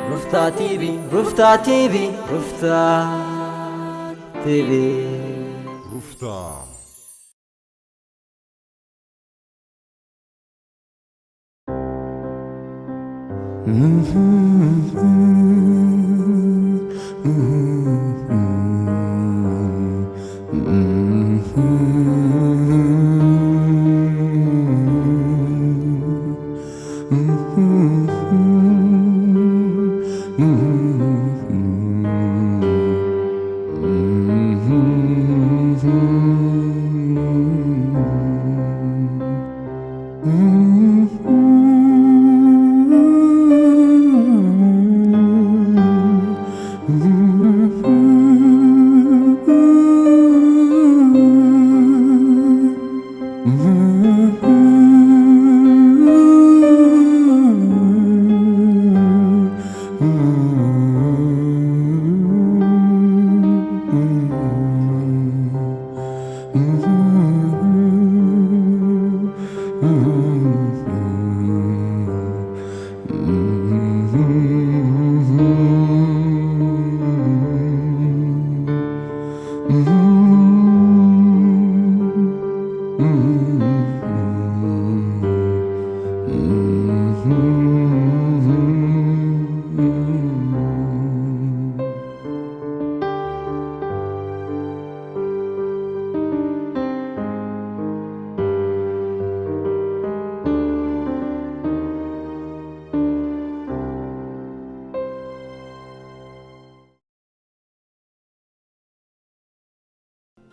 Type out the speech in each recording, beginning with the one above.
ሩፍታ ቲቪ፣ ሩፍታ ቲቪ፣ ሩፍታ ቲቪ። ሩፍታ።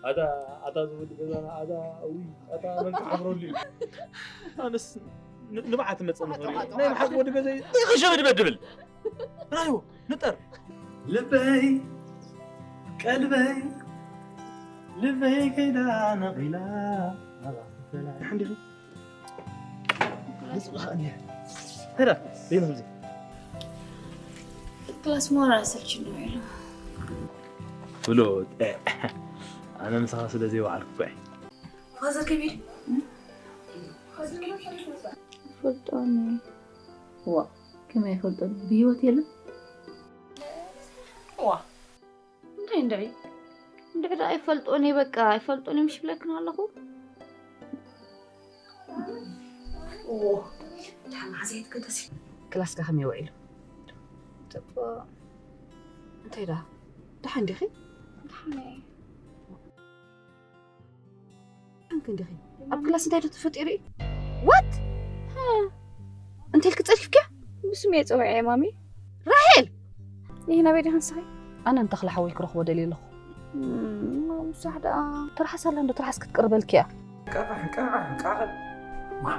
ኣታ ኣታ ዝወዲ ገዛና ኣታ እዊ ኣታ መን ክሓብረሉ እዩ? ኣነስ ን- ንብዓት መጸ ምኽሪ ናይ ብሓቂ ወዲ ገዛይ ይኽሸብ ድበድብል ራዮ ንጠር ልበይ ቀልበይ ልበይ ከይዳ ነቒላ ሓንዲኹ ክላስ ሞራ ሰልችኖ ኢሉ ፍሉጥ ኣነ ምሳኻ ስለ ዘይወዓልኩ እኮ እየ። ፋዘር ከመይ ድዩ? ፋዘር ከመይ ድዩ? ፈልጦኒ። ዋ፣ ከመይ ኣይፈልጦኒ? ብህይወት የለን? ዋ፣ እንታይ እንድዒ? እንድዒ ደኣ ኣይፈልጦን እየ፣ በቃ ኣይፈልጦን እየ ምሽ ይብለክን ኣለኹ። ኦ፣ ደሓን መሓዘ የትገደሲ። ክላስካ ከመይ ውዒሉ? ጽቡቕ። እንታይ ደኣ? ደሓን ዲኺ? ደሓን እየ። ደሓን ክንዲኺ? ኣብ ክላስ እንታይ ዶ ተፈጢሩ እዩ? ዋት? እንታይ ኢልኪ ጸሪፍኪያ? ብስም እየ ጸዊዐ ማሚ። ራሄል! ይህ ናበይ ዲኻ ንስኺ? ኣነ ንተኽለ ሓወይ ክረኽቦ ደልየ ኣለኹ። እም፣ ምሳሕ ደኣ። ትርሓስ ኣላ እንዶ ትርሓስ ክትቅርበልኪ እያ። ቃቃ፣ ቃቃ፣ ቃቃ። ማ?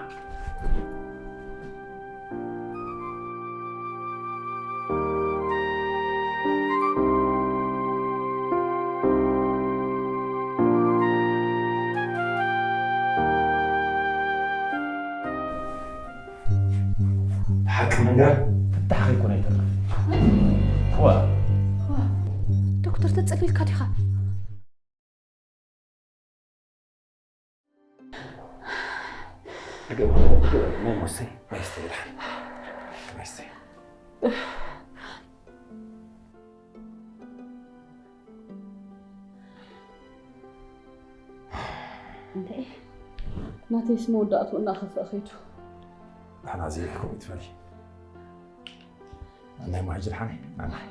ሓቂ ምንጋር ፍታሕ ከይኮነ ኣይተርፍን። ዋ። ዋ። ዶክተር ተጸሊልካ ዲኻ? እገባ፣ እገባ፣ ማይ ሞሰይ፣ ማይ ስተይ፣ ማይ ስተይ። እንታይ? ናተይስ መወዳእትኡ እናኸፍአ ኸይዱ። ንሕና እዚ ከምኡ ትበሊ። ናይ ማይ ሕጂ ድሓን፣ ናይ ማይ።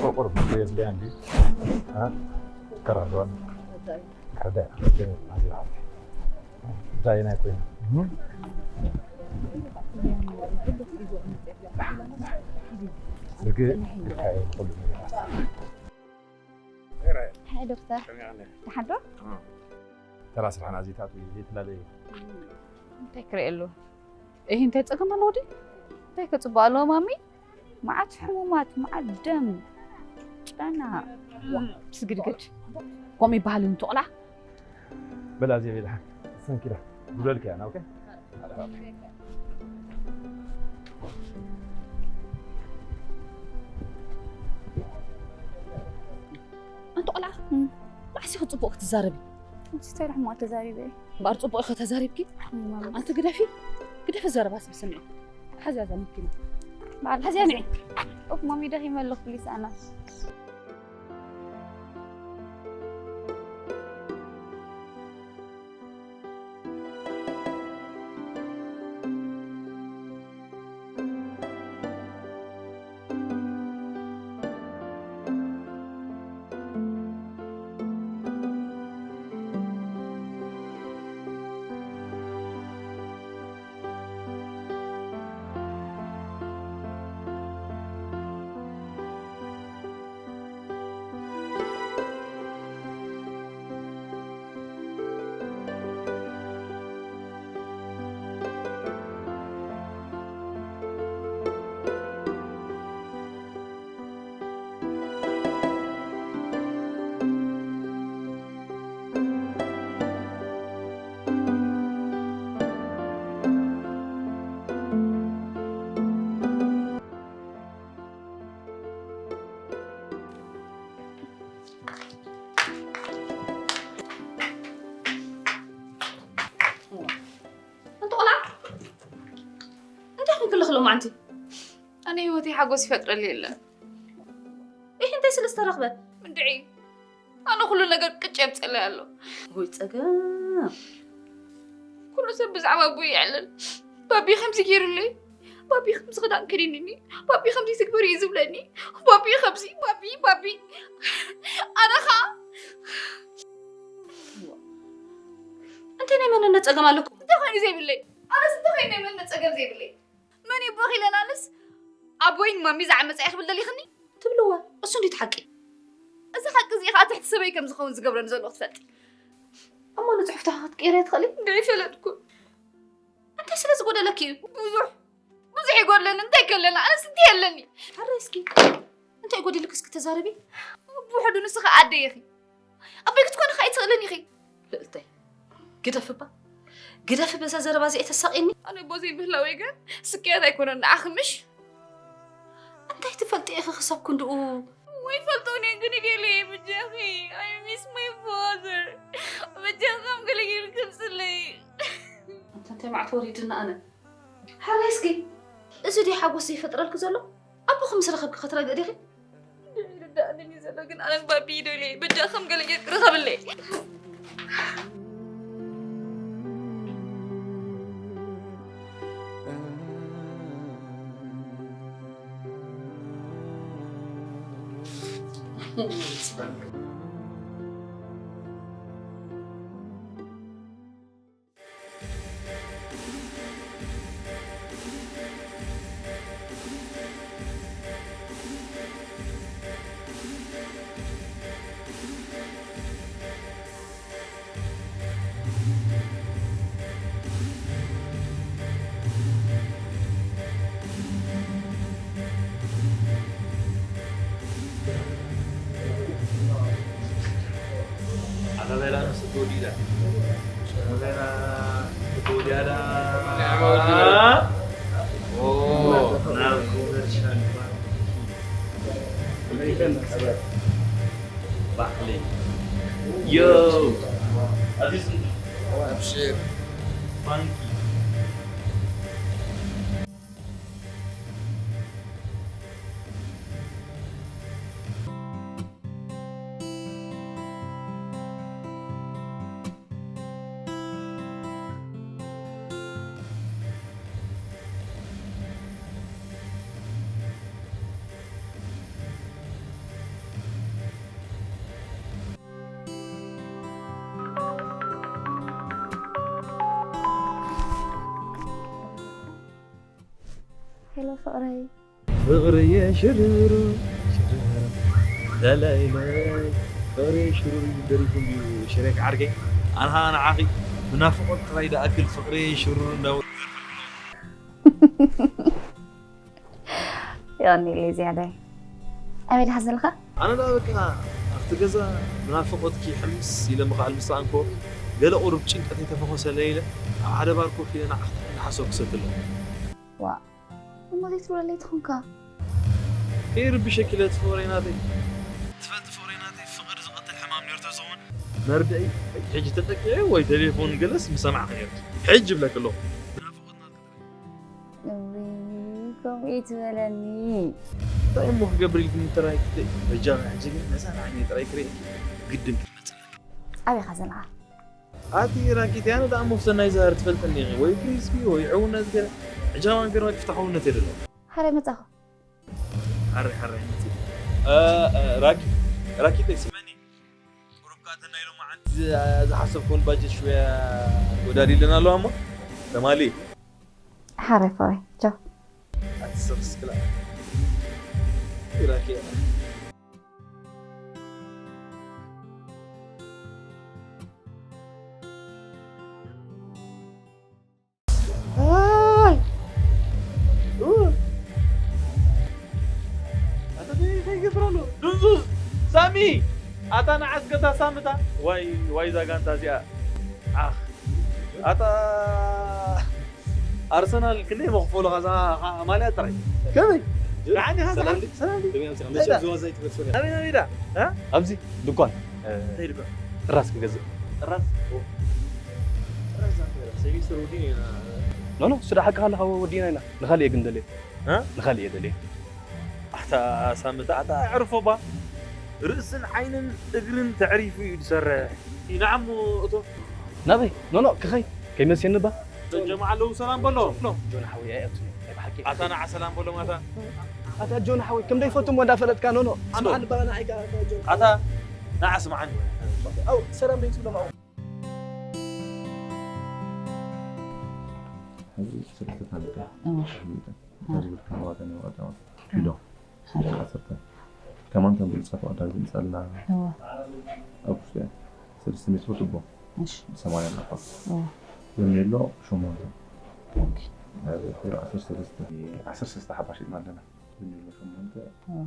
ቆርቆር ብትሪ የድልያ እንዲ? አ? ከራድዋን? ከራዳ። ኣዚራ ሃብቲ። እንታይ ናይ ኮይኑ? እም? ስርጊ ኢልካዮ ንኹሉ ነገር። ሃይ ዶክተር። ከመይ ኣነ? ደሓን ዶ? ኣዎ። ተራ ስራሕና ዘይተኣትዉ እዩ፣ ዘይተላለየ እዩ። እንታይ ክርእየሉ? እሂ፣ እንታይ ጸገም ኣለዎ ድዩ? እንታይ ከጽብቕ ኣለዎ ማሚ? መዓት ሕሙማት፣ መዓት ደም፣ ጨና፣ ዋ፣ ስግድግድ። ከምኡ ይበሃል እዩ ንቱ ቆልዓ? በላ ዜቤላ ሰንኪላ ጉደልክ ያና ኦኬ። ኣንቲ ቆልዓ፣ መዓስ ኢኺ ጽቡቕ ክትዛረቢ? እንታይ ደኣ ሕማቕ ተዛሪበ እየ። እምበኣር ጽቡቕ ኢኺ ተዛሪብኪ። ማሚ። ኣንቲ ግደፊ፣ ግደፊ ዘረባስ ብስምዒ። ሓዝያ እዛ መኪና። በዓል ሓዝያ ንዒ። ኡፍ ማሚ፣ ደኺመ ኣለኹ፣ ፕሊስ ኣና። ኣንቲ ቆልዓ፣ እንታይ ኮንክለኺ ሎማዓንቲ? ኣነ ህይወተይ ሓጎስ ይፈጥረለይ የለን። ኢሂ፣ እንታይ ስለ ዝተረኽበ? ምንድዒ፣ ኣነ ኩሉ ነገር ቅጭ የምፀለይ ኣሎ። ወይ ፀገም። ኩሉ ሰብ ብዛዕባ ኣቦይ ይዕልል። ባቢ ከምዚ ገይሩለይ፣ ባቢ ከምዚ ክዳን ከዲንኒ፣ ባቢ ከምዚ ትግበሪ እዩ ዝብለኒ፣ ባቢ ከምዚ፣ ባቢ፣ ባቢ። ኣነ ኸዓ እንታይ ናይ መንነት ፀገም ኣለኩም? እንታይ ኮይኑ ዘይብለይ? ኣነስ እንታይ ኮይኑ ናይ መንነት ፀገም ዘይብለይ? መን እዩ ቦኺ ኢለናንስ ኣቦይን ማሚ ዝዓመፃ እዩ ክብል ደሊኽኒ? ትብልዋ፣ እሱ እንዴት ሓቂ? እዚ ሓቂ እዚ ኸዓ ትሕቲ ሰበይ ከም ዝኸውን ዝገብረኒ ዘሎ ክትፈልጢ። እሞ ንፅሑፍታ ክትቅይርያ ትኽእሊ? እንድዒ ፈለጥኩ። እንታይ ስለ ዝጎደለኪ እዩ? ብዙሕ፣ ብዙሕ ይጎድለኒ። እንታይ ከለና? ኣነስ እንታይ ኣለኒ? ሕራይ እስኪ። እንታይ ጎዲልክ እስኪ ተዛረቢ? ብውሕዱ ንስኺ ኣደይ ኢኺ። ኣቦይ ክትኮኒ ኸኣ ኣይትኽእልን ኢኺ። ልእልተይ፣ ግደፊ እባ። ግደፊ በዛ ዘረባ እዚኣ ተሳቕይኒ። ኣነ ኣቦ ዘይምህላወይ ግን ስቅያት ኣይኮነን ንዓኺ ምሽ? እንታይ ትፈልጢ ኢኺ ክሳብ ክንድኡ? ወይ ፈልጦ እኔ ግን ይደልየ ብጃኺ። I miss my father። ብጃኺ ከም ገለ ጌርኪ ክምፅለይ። ኣንታ እንታይ መዓት ወሪድና ኣነ። ሓራይ እስኪ፣ እዚ ድዩ ሓጎስ ዘይፈጥረልኪ ዘሎ? ኣቦኺ ምስ ረኸብኪ ክትረግእ ዲኺ? ይርዳእኒ ዘሎ ግን ኣነን ባቢ ይደልየ። በጃ ከም ገለ ጌርኪ ርኸብለይ። Allora era sto di là. Allora sto di là. Oh, now commercial. Bahli. Yo. Aziz. Abshir. Funky. ሄሎ ፍቕረይ። ፍቕርየ ሽርሩ ሽርሩ ለለይለይ ፍቕርየ ሽርሩ እዩ ደሪፉ እንድዩ ሽሬክ ዓርከይ። ኣንሃ ንዓኺ ብናፍቖት ጥራይ ደኣክል ፍቕርየ ሽርሩ እንዳበሉ የቐንየለይ ዝያዳይ። ኣበይ ድኻ ዘለኻ? ኣነ ደኣ በቃ ኣብቲ ገዛ ብናፍቖትኪ ሕምስ ኢለ ምኽኣል ምስ ሰኣንኩ ገለ ቁሩብ ጭንቀት የተፈኾሰለ ኢለ ኣብ ሓደ ባር ኮፍ ኢለ ንዓኽ እናሓሰብኩ ክሰቲ ኣለኹ። ዋ እሞ ዘይትብለለይ ትኾንካ። ከይርብሸኪ ኢለ እቲ ፍቕረይ ናተይ። ትፈልጢ ፍቕረይ ናተይ ፍቕሪ ዝቐትል ሕማም ነይሩ ተዝኸውን መርድእይ ሕጂ ተጠቂዐ ወይ ቴሌፎን ገለስ ምሰማዕኺ ነይርኪ። ሕጂ ይብለኪ ኣለኹ። ከምኡ ትበለኒ። እንታይ እሞ ክገብር ኢልክኒ ጥራይ ክትርኢ። በጃኺ ሕጂ ግን ነዛ ንዓይነይ ጥራይ ክርእየኪ ግድን ክትመጽእ ኣለካ። ኣበይ ኢኻ ዘለኻ? ኣቲ ራኪት ያነ ደኣ መፍሰናይ ዛር ትፈልጥኒ ኢኺ ወይ ክሪስፒ ወይ ዕውነት ገለ ዕጃባን ገርመ ክፍታሕውነት የደለ ሓረ መጻኹ። ሓረ ሓረ ራኪ ራኪት ስመኒ ቁሩብ ካተና ኢሎም መዓንቲ ዝሓሰብኩን ባጀት ሽወያ ወዳዲለን ኣለዋ እሞ ተማሊ ሓረ ፈረ ቻው። ኣቲ ሰብስክላ ራኪ ሳሚ ኣታ ንዓስከታ ሳምታ ዋይ ዋይ ዛጋንታ እዚኣ ኣኽ ኣታ ኣርሰናል ክንደይ መኽፈሉ ከዛ ማልያ ጥራይ ከመይ ንዓኒ ከዛ ሰላም ሰላም ከመይ ኣምሲኻ? መቸም ዝዋዛ ኣይትበል ሶልያ። ኣበይ ኣበይ ዳ ኣብዚ ድኳን እንታይ ድኳን ጥራስ ክገዝእ ጥራስ ጥራስ ዛንተ ሰሚስተር ወዲና ኢና ኖ ኖ ስዳ ሓቂ ካለ ካብ ወዲና ኢና ንኻልእ ግን ደልየ ንኻልእ ደልየ ኣታ ሳምንት ኣታ ኣዕርፎ ባ ርእስን ዓይንን እግርን ተዕሪፉ እዩ ዝሰርሕ ኢናዓሞ እቶ ናበይ ኖኖ ክኸይ ከይመስየኒ ባ ጀማ ኣለዉ ሰላም በሎ ጆን ሓወይ ኣይ ኣብትኒ ናይ ብሓቂ ኣታ ንዓ ሰላም በሎ ማታ ኣታ ጆን ሓወይ ከም ደይፈትሞ እንዳፈለጥካ ኖኖ ስምዓኒ ባ ንዓይ ከኣ ኣታ ጆን ኣታ ንዓ ስምዓኒ ኣው ሰላም ደይ ትብሎም ኣው ሕዚ ሰለስተ ታሪኽ እዋ። ዝብል ከም ዋጋ ናይ ዋጋ ኪሎ ሓደ ዓሰርተ ከማን ከም ብልጻት ዋጋ ዝምጻልና እዋ። ኣብ ውሽጢ ሰለስተ ሜትሮ ቱቦ እሺ ሰማንያ ናፋ እዋ። በርሜሎ ሸሞንተ ኦኬ። ዓሰርተ ሰለስተ ዓሰርተ ሰለስተ ሓባ ሸጥና ኣለና። በርሜሎ ሸሞንተ እዋ።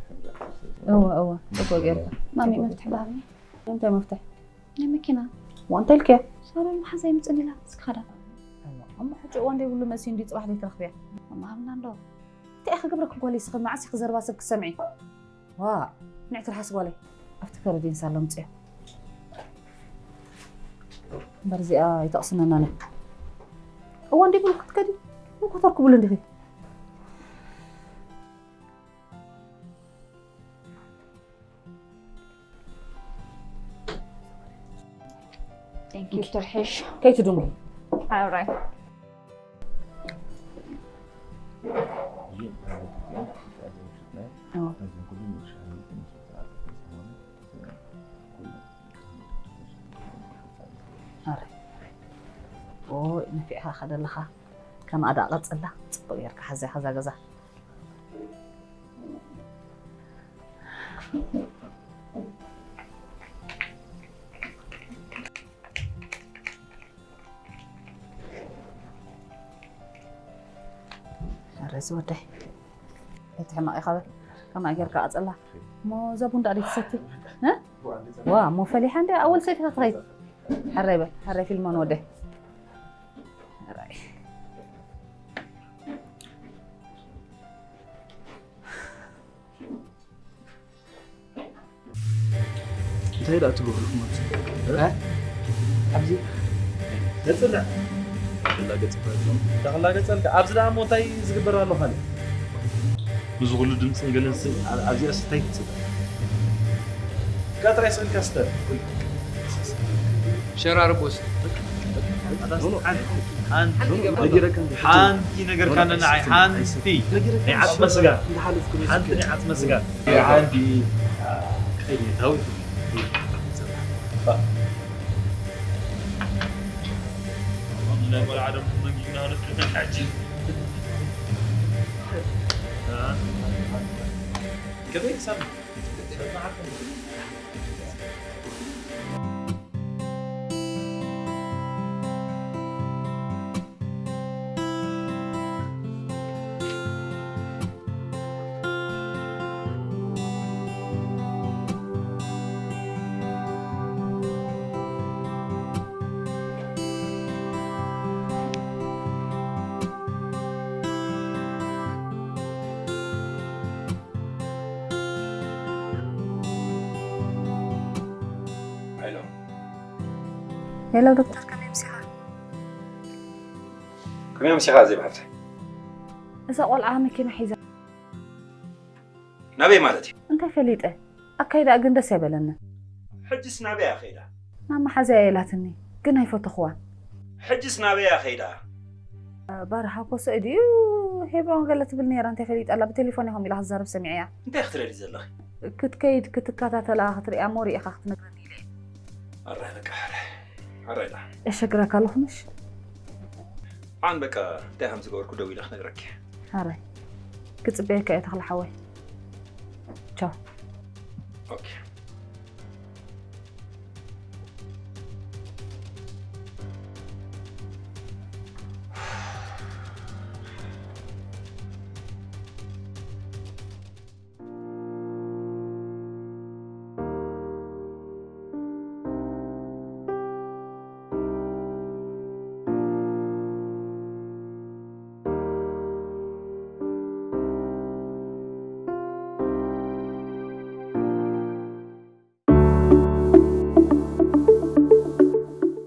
ሕብሪ ዓሰርተ ሰለስተ እዋ እዋ ጽቡቅ ጌርካ ማሚ መፍትሕ ባህኒ እንታይ መፍትሕ ናይ መኪና ዋንታ ኢልክያ ሳሮን መሓዛ ይምፅን ኢላ እስኪ ኸዳ እሞ ሕጂ እዋን ዘይብሉ መሲ እንዲ ፅባሕ ዘይትረኽብያ እሞ ሃብና እንዶ እንታይ ኢኺ ክገብረኪ ጓል ይስኺ መዓስ ኢኺ ዘረባ ሰብ ክሰምዒ ዋ ንዕ ትርሓስ ጓለይ ኣብቲ ከረዲንሳ ኣሎ ምፅዮ እምበር እዚኣ ይተቕስነና ነ እዋን ዘይብሉ ክትከዲ ምኮተር ክብሉ እንዲኺ Thank you. ትርሕሽ ከይትድሙ ኣራይ ኦይ ነፊዕካ ከደለኻ ከማኣ ደኣ ቀጽላ ጽቡቅ ጌርካ ሓዚኻ እዛ ገዛ ረዚ ወደይ እቲ ሕማቕ ኢኻ በል ከማኣ ጌርካ ቀጽላ እሞ እዛ ቡን ደኣ ደይትሰቲ ዋ እሞ ፈሊሓ እንደ ኣወል ሰቲኻ ትኸይድ ሕራይ በል ሕራይ ፊልሞን ወደይ ሕራይ እንታይ ደኣ ትገብሩ ማለት ኣብዚ ተፅልዕ ተላገፅልካ ኣብዚ ደኣ እሞ እንታይ ዝግበር ኣሎ ካልእ እዚ ኩሉ ድምፅን ገለን ኣብዚኣ ስታይ ትፅልዕ ቀጥራይ ስእልካ ስተ ሸራርቦስ ሓንቲ ነገር ካነ ንዓይ ሓንቲ ናይ ዓፅመ ስጋ ሓንቲ ናይ ዓፅመ ስጋ ሓንቲ ከይታዊ ናይ ቆልዓ ደሞ መጊብና ክነስልፈን ሓጂ ከመይ ክሰብ ሄሎ ዶክተር፣ ከመይ ኣምሲኻ? ከመይ ኣምሲኻ ኣዜብ ሓፍተይ? እዛ ቆልዓ መኪና ሒዛ። ናበይ ማለት እዩ? እንታይ ፈሊጠ? ኣካይዳኣ ግን ደስ ኣይበለንን። ሕጅስ ናበይ እያ ከይዳ? ናብ መሓዛያ ኢላትኒ፣ ግን ኣይፈተኽዋን። ሕጅስ ናበይ እያ ከይዳ? ባርሃ ኮሶ ድዩ ሄብሮን ገለ ትብል ነይራ፣ እንታይ ፈሊጠላ? ብቴሌፎን ኢኹም ኢላ ክትዛረብ ሰሚዐያ። እንታይ ክትደሊ ዘለኺ? ክትከይድ ክትከታተላ ክትሪኣ እሞ ሪኢኻ ክትነግረኒ ኢለ እየ። ኣረ በቃ፣ ኣረ፣ ኣረ ኢላ። የሸግረካ ኣለኹ ምሽ? ኣን በቃ፣ እንታይ ከም ዝገበርኩ ደው ኢለ ክነግረኪ። ኣረ፣ ክጽበየካ እየ ተኽለ ሓወይ። ቻው። ኦኬ።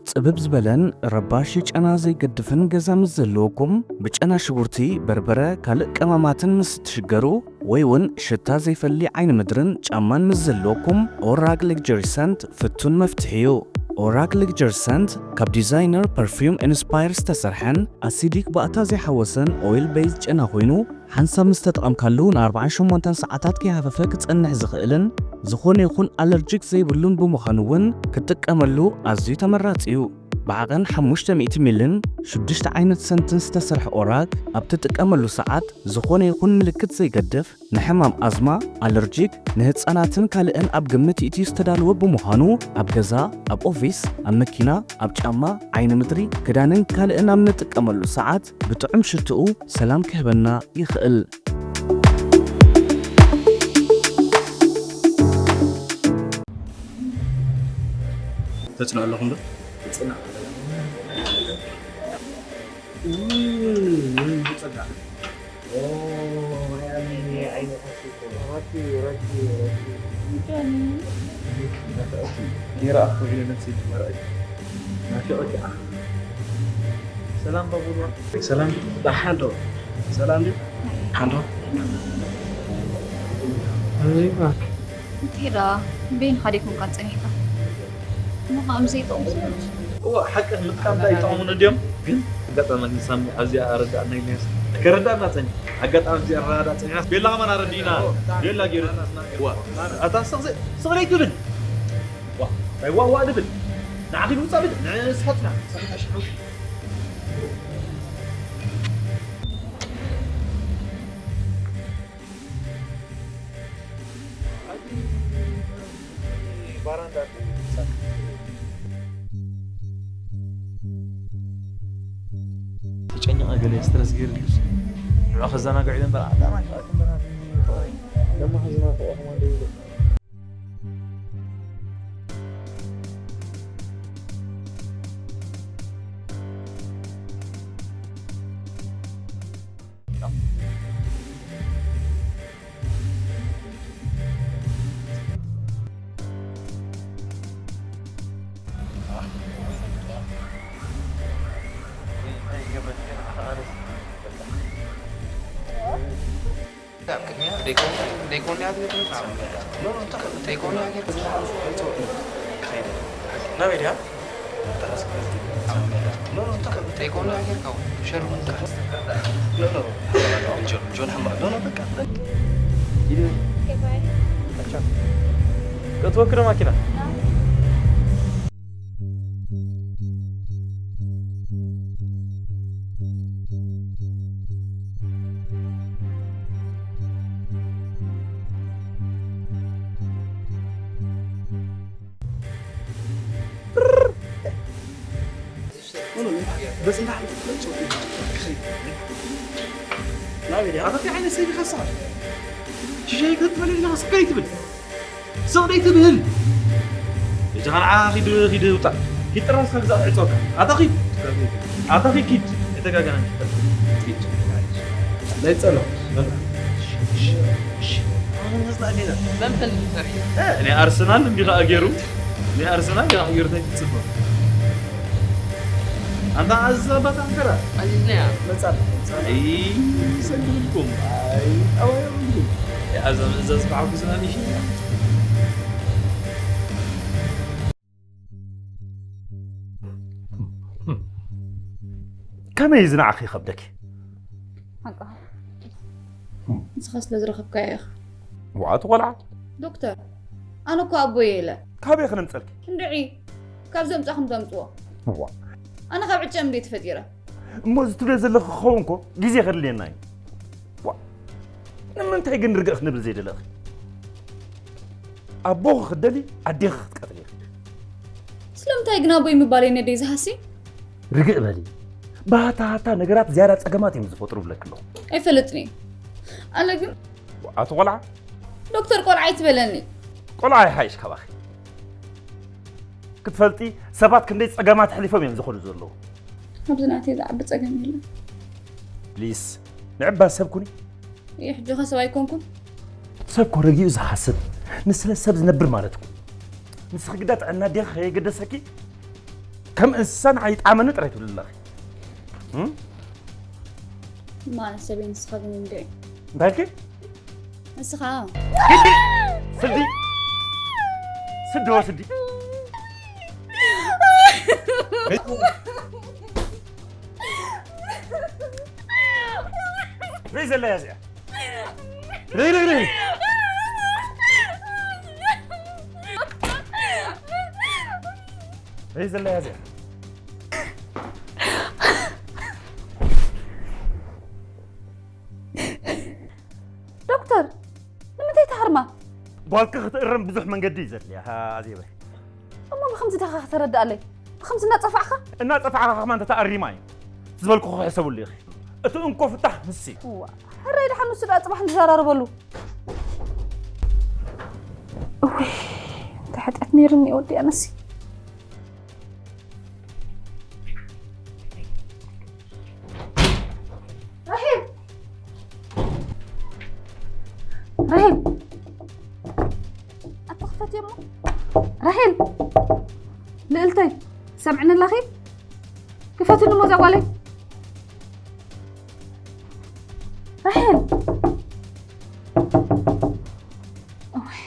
ጽብብ ዝበለን ረባሺ ጨና ዘይገድፍን ገዛ ምስ ዘለወኩም፣ ብጨና ሽጉርቲ፣ በርበረ፣ ካልእ ቀማማትን ምስ እትሽገሩ፣ ወይ እውን ሽታ ዘይፈሊ ዓይኒ ምድርን ጫማን ምስ ዘለወኩም፣ ኦራግ ሌግጀሪ ሰንት ፍቱን መፍትሒ እዩ። ኦራግ ሌግጀሪ ሰንት ካብ ዲዛይነር ፐርፊውም ኢንስፓየር ዝተሰርሐን ኣሲዲክ ባእታ ዘይሓወሰን ኦይል ቤዝ ጨና ኮይኑ፣ ሓንሳብ ምስ ተጠቐምካሉ ንኣርባዓን ሸሞንተን ሰዓታት ከይሃፈፈ ክጸንሕ ዝኽእልን ዝኾነ ይኹን ኣለርጂክ ዘይብሉን ብምዃኑ እውን ክትጥቀመሉ ኣዝዩ ተመራጺ እዩ። ብዓቐን ሓሙሽተ ሚእቲ ሚልን ሽዱሽተ ዓይነት ሰንትን ዝተሰርሐ ኦራግ ኣብ ትጥቀመሉ ሰዓት ዝኾነ ይኹን ምልክት ዘይገድፍ ንሕማም ኣዝማ፣ ኣለርጂክ፣ ንህጻናትን ካልእን ኣብ ግምት ይእትዩ ዝተዳለወ ብምዃኑ ኣብ ገዛ፣ ኣብ ኦፊስ፣ ኣብ መኪና፣ ኣብ ጫማ፣ ዓይኒ ምድሪ፣ ክዳንን ካልእን ኣብ ንጥቀመሉ ሰዓት ብጥዑም ሽትኡ ሰላም ክህበና ይኽእል። ተጽንዑ ኣለኹም ዶ? ተጽንዑ ኣለኹም። እም፣ እም፣ ጸጋ። ኦ፣ ናይ ኣሚኒ ዓይኒ ከፊቱ። ረኪ፣ ረኪ፣ ረኪ። ዳኒ። ናፍቐኪ። ይረኣኹ ኢለ ነብሰይ ትመርዐይ። ናፊቐኪ ኣነ። ሰላም ባቡርዋ። ሰላም። ደሓን ዶ? ሰላም ድዩ? ሓንዶ። ኣዚባ። እንታይ ደኣ? በይንኻ ዲኹም ቃል ጸኒሕካ? እሞ ከኣ ምስ ዘይጠቕሙ ሰባት። እወ፣ ሓቅህ ምጥቃም ደኣ ይጠቕሙኒ ድዮም? ግን ኣጋጣሚ ንሳሚ ኣብዚኣ ኣረዳእና ኢልናስ። ከረዳእና ጸኒሑ። ኣጋጣሚ ኣብዚኣ ኣረዳእና ጸኒሕናስ። ቤላ ከማን ኣረዲእና። ቤላ ገይሩ። እወ። ኣታ ስቕ ዘ-፣ ስቕ ዘይትብል። ዋ፣ እንታይ ዋእ ዋእ ድብል? ንዓኺ ንውጻእ ብል? ንስኻ ጽናሕ። ንስኻ ታሽሑ። ተጨነቐ ገለ ስትረስ ገይሩ ድዩስ? ንዑ ከዘናግዕ ኢለ እምበር፣ ኣታ ማይ ፍቕርኪ እምበር፣ ፍቕረይ። ደሞ ከዘናግዕ ኢኹም ኣለዉ። ኣብ ቅድሚያ ደይኮን-፣ ደይኮን እያ ትብል። ደይኮን እያ ትብል። ናበይ ድያ? ደይኮን እያ ጌርካ እውን ሸር እውን ኖ፣ ኖ። ጆን፣ ጆን ሕማቕ። ኖ፣ ኖ፣ በቃ። ቀጥወክ ዶ ማኪና? ናበይ ድያ? ኣታ እንታይ ዓይነት ሰብ ኢኻ ንስኻ? ሽሻይ ክትበል ኢልካ ስቕ ከይትብል። ስቕ ደይ ትብህል። እዛ ኸልዓ ኺድ፣ ኺድ ውጻእ። ኪድ ጥራስ ካብ ገዛ ክዕጸወካ። ኣታ ኺድ። ኣታ ኺድ፣ ኪድ። ኣይተጋገናን። ኪድ። ናይ ጸሎ። መን ፈን ትሰርሒ? እ፣ ናይ ኣርሰናል እንዲኻ ገይሩ። ናይ ኣርሰናል እንዲኻ ገይሩ እንታይ ትጽበ? ኣንታ ኣዛ ባታ እንከራ ኣዚዝናያ መጻ መጻ ኣይ ሰግድልኩም ኣይ ኣዋያ ምንድን ኣዛ ምእዛዝ ብዓፉ ዝናን ይሽኛ ከመይ እዚ ንዓኺ ይኸብደኪ? ሓቅኻ ንስኻ ስለ ዝረኸብካዮ ኢኻ። ዋእ እቲ ቆልዓ ዶክተር ኣነ እኮ ኣቦይ ኢለ ካበይ ክነምፀልኪ? እንድዒ ካብ ዘምፃኹም ተምፅዎ ዋ ኣነ ካብ ዕጨ እንዴ ተፈጢረ እሞ እዚ ትብልዮ ዘለኺ ክኸውን እኮ ግዜ ከድልየና እዩ። ዋ ንምንታይ ግን ርግእ ክንብል ዘይደለኺ? ኣቦኺ ክትደሊ ኣዴኺ ክትቀትሊ ኢኺ። ስለምንታይ ግን ኣቦይ ምባለይ ነደይ ዝሃሲ ርግእ በሊ። ብሃታ ሃታ ነገራት ዝያዳ ፀገማት እዮም ዝፈጥሩ ብለኪ ኣለኹ። ኣይፈልጥን እዩ ኣነ ግን ኣቲ ቆልዓ ዶክተር ቆልዓ ኣይትበለኒ ቆልዓ ይሓይሽ ካባኺ። ክትፈልጢ ሰባት ክንደይ ፀገማት ኣሕሊፎም እዮም ዝኾኑ ዘለዉ። ኣብዚ ናተይ ዝዓቢ ፀገም የለን ፕሊስ ንዕባ ሰብ ኩኒ። ይሕጂ ኸ ሰብ ኣይኮንኩን ሰብ ኮ ረጊኡ ዝሓስብ ንስለ ሰብ ዝነብር ማለት እኮ። ንስኺ ግዳ ጥዕና ዴኺ ከየገደሰኪ ከም እንስሳ ንዓይ ይጥዓመኒ ጥራይ ትብሊ ኣለኺ። እም? ማለት ሰበይ ንስኻ ግን እንድዒ እንታይ ኢልኪ? ንስኻ ስዲ ስዲ ወስዲ ርይ ዘላ እያ እዚኣ ርይ ርይ ርይ ርይ ዘላ እያ እዚኣ ዶክተር ንምንታይ ትሃርማ ጓልኪ ክትእረም ብዙሕ መንገዲ እዩ ዘድልያ ኣዜበይ እሞ ብከምዚ ዲኻ ከተረድኣለይ ብከምዚ እናፀፋዕኻ እናጠፋዕኻ ከማ እንተተኣሪማ እዩ ዝበልኩ ክሕሰብሉ ኢኺ እቲ እንኮ ፍታሕ ንሲ እዋ ሕራይ ድሓን ንሱ ደኣ ፅባሕ ንዘራርበሉ እውይ እንታይ ሓጢኣት ነይርኒ ወዲኣ ነሲ ራሄል ራሄል ኣቲ ክፈትዮ እሞ ራሄል ልእልተይ ሰምዕኒ ኣለኺ ክፈትኒ እሞ እዛ ጓለይ ራሄል እውይ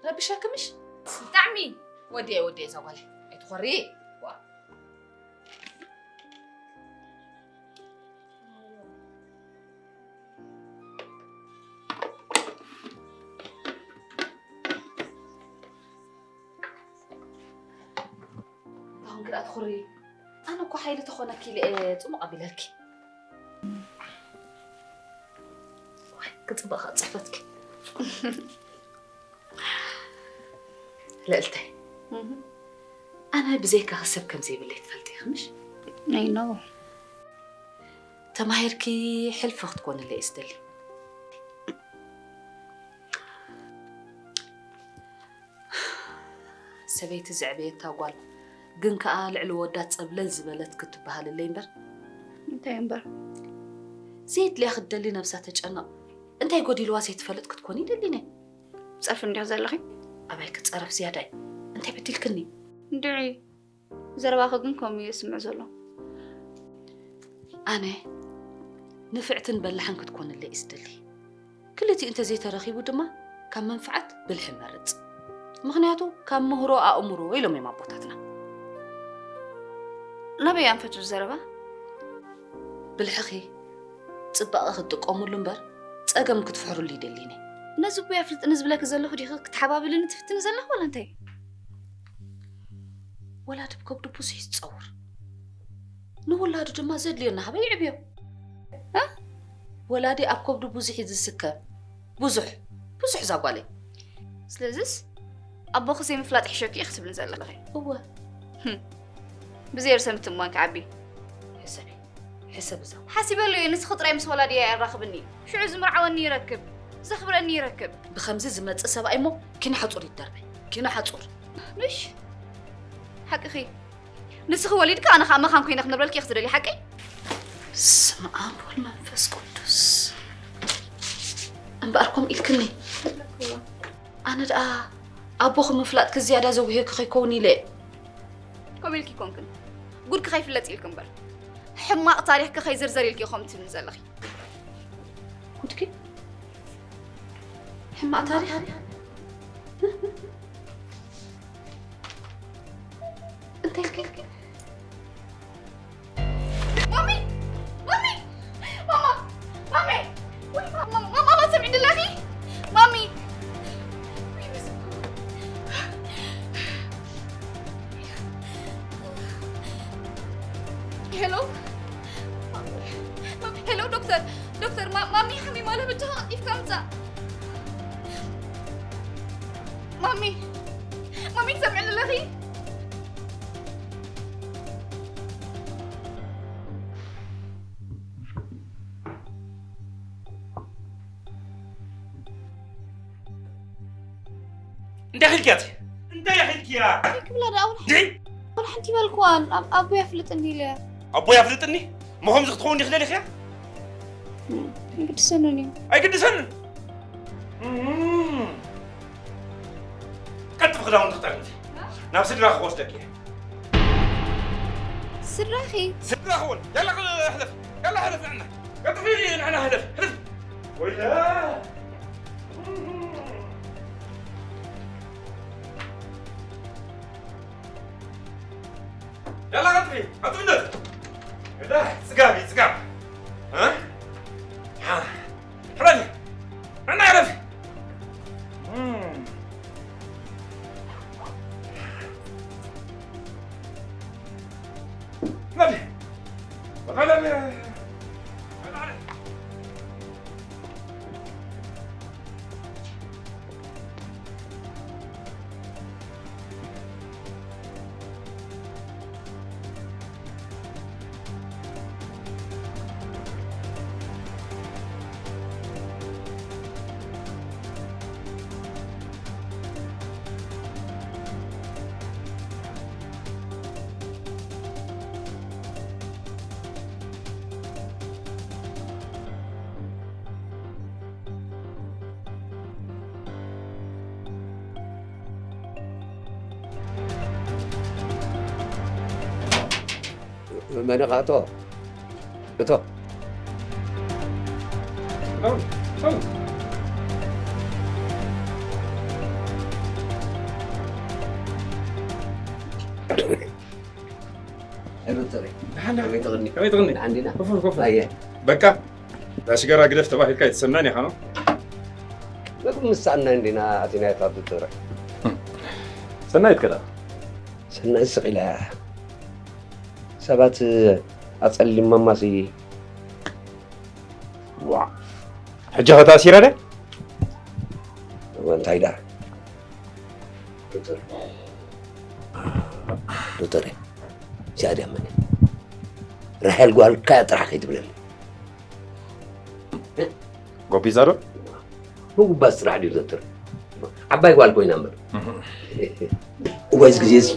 ረብሸክምሽ ብጣዕሚ ወዲየ ወዲየ እዛ ጓለይ ኣይትኾሪ ኣሁን ግዳ ትኹሪ ኣነ እኮ ሓይሊ ተኾነኪ ኢለ እየ ፅሙቕ ኣቢለልኪ ክፅበቕ ፅሕፈትኪ ልእልተይ ኣነ ብዘይካ ሰብ ከም ዘይብለይ ትፈልጢ ኢኺ ምሽ I know ተማሂርኪ ሕልፊ ክትኮንለይ እየ ዝደሊ ሰበይቲ ዘዕበየታ ጓል ግን ከኣ ልዕሊ ወዳ ጸብለል ዝበለት ክትበሃልለይ እምበር እንታይ እምበር ዘይድልያ ክትደሊ ነብሳ ተጨንቕ እንታይ ጎዲልዋ ዘይትፈልጥ ክትኮን ይደሊነ ጸርፊ እንዲኹ ዘለኺ ኣባይ ክጸረፍ ዝያዳይ እንታይ በዲልክኒ እንድዒ ዘረባኺ ግን ከምኡ እዩ ዝስምዕ ዘሎ ኣነ ንፍዕትን በላሕን ክትኮንለይ እዩ ዝደሊ ክልቲኡ እንተዘይተረኺቡ ድማ ካብ መንፍዓት ብልሒ መርጽ ምኽንያቱ ካብ ምህሮ ኣእምሮ ኢሎም እዮም ኣቦታትና ናበይ ኣንፈቱ ዘረባ ብልሕኺ ጽባቐ ክትጥቀሙሉ እምበር ጸገም ክትፍሕሩሉ ይደሊኒ ነዚ እኮ ኣፍልጥኒ ዝብለኪ ዘለኹ ዲኺ ክትሓባብልኒ ትፍትኒ ዘለኺ ወላ እንታይ ወላዲ ብከብዱ ብዙሕ ይጸውር ንውላዱ ድማ ዘድልዮ እናሃበ ይዕብዮ ወላዲ ኣብ ከብዱ ብዙሕ እዩ ዝስከም ብዙሕ ብዙሕ እዛ ጓለይ ስለዚስ ኣቦኺ ዘይምፍላጥ ይሕሸኪ ኢኺ ትብሊ ዘለኺ። እወ። ህም። ብዘይ ርእሰ ምትእምማን ክዓቢ። ሕሰቢ። ሕሰብ እዛ። ሓሲበሉ እየ፣ ንስኺ ጥራይ ምስ ወላዲያ የራኽብኒ። ሽዑ ዝምርዓወኒ ይረክብ፣ ዘኽብረኒ ይረክብ። ብኸምዚ ዝመጽእ ሰብኣይ እሞ ኪኖ ሓጹር ይደርበ። ኪኖ ሓጹር። ምሽ? ሓቅኺ። ንስኺ ወሊድካ ኣነ ኸኣ መኻን ኮይነ ክነብረልኪ እየ ክትደልዪ ሓቀይ? በስመ ኣብ ወወልድ መንፈስ ቅዱስ። እምበኣር ከምኡ ኢልክኒ። ኣነ ደኣ ኣቦኺ ምፍላጥኪ ዝያዳ ዘጉህየኪ ከይከውን ኢለ እየ። ከምኡ ኢልኪ ኣይኮንክን። ጉድኪ ከይፍለጥ ኢልኪ እምበር። ሕማቕ ታሪኽኪ ከይዝርዘር ኢልኪ ኢኹም ትብልኒ ዘለኺ። ጉድኪ? ሕማቕ ታሪኽ? እንታይ ኢልኪ? ማሚ! ማሚ! ማማ! ማሚ! ወይ ማማ! ማማ! ማማ! ሰሚዕኒ ኣለኺ? ማሚ! ወይ በስመ ኣብ። ሄሎ? ሄሎ ዶክተር፣ ዶክተር፣ ማ-፣ ማሚ ሓሚማ ኣላ፣ በጃኻ ቀልጢፍካ ምጻእ። ማሚ፣ ማሚ ትሰምዕኒ ኣለኺ? እንታይ ኢልክያ እቲ? እንታይ ኢልክያ? እንታይ ክብላ ደኣ፣ ወላ እንዴ? ወላ ሓንቲ ይበልኩዋን። ኣብ-፣ ኣቦይ ኣፍልጥኒ ኢለ። ኣቦይ ኣፍልጥኒ? እሞ ከምዚ ክትኸውን ዲኺ ደሊኽያ? እም፣ ኣይግድሰንን እዩ። ኣይግድሰንን? እም። ቀልጥፊ ክዳውንቲ ክጠርንፊ። ናብ ስድራኺ ክወስደኪ እየ። ስድራኺ? ስድራኺ እውን። ያላ፣ ሕለፍ። ያላ፣ ሕለፍ ንዕና። ቀልጥፊ ንዕና ሕለፍ። ሕለፍ። ወይላ። ያላ ቀጥሪ፣ ቀጥሪ እንደት። እዳ ጽጋብ፣ ጽጋብ። እ? አ፣ ሕለፊ። እና ሕለፊ። እም። ሕለፊ። ሕለፊ። መን ኢኻ? እቶ። እቶ። ዶክተር፣ ከመይ ትቕኒ? ከመይ ትቕኒ? ደሓን ዲና? ኮፍ በል፣ ኮፍ በል። ኣየ። በቃ፣ እዛ ሽጋራ ግደፍ ተባሂልካ ኣይትሰምዕን ኢኻ፣ ኖ? ምግቢ ምሳእና እንዲና ኣቲና፣ የታ ዶክተር። ሰናይት ከ ደኣ? ሰናይት ስቕ ኢላ እያ። ሰባት ኣጸሊሞማሲ። ዋ። ሕጂ ኸ ተኣሲራ ድያ? እዋ፣ እንታይ ደኣ? ዶክተር። ዶክተር፣ እዚኣ ድያ መን እያ? ራሄል ጓልካ እያ ጥራሕ ከይትብለኒ። ጎቢዛ ዶ? ምጉባዝ ስራሕ ድዩ ዘትር? ዓባይ ጓል ኮይና እምበር። እዋይስ ግዜ እዚ።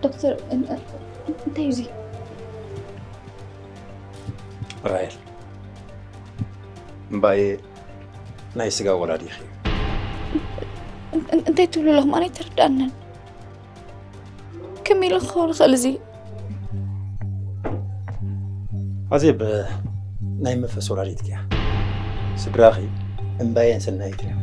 ዶክተር፣ እን-፣ እንታይ እዩ እዚ? ራሄል፣ እምባየ ናይ ስጋ ወላዲኺ እዩ። እን-፣ እን-፣ እንታይ ትብሉ ኣለኹም? ኣነ ኣይተረድኣንን። ከመይ ኢሉ ክኸውን ይኽእል እዚ? ኣዜብ ናይ መንፈስ ወላዲትኪ እያ። ስድራኺ እምባየን ሰናይት እዮም።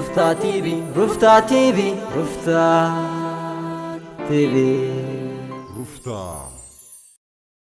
ሩፍታ ቲቪ፣ ሩፍታ ቲቪ፣ ሩፍታ ቲቪ። ሩፍታ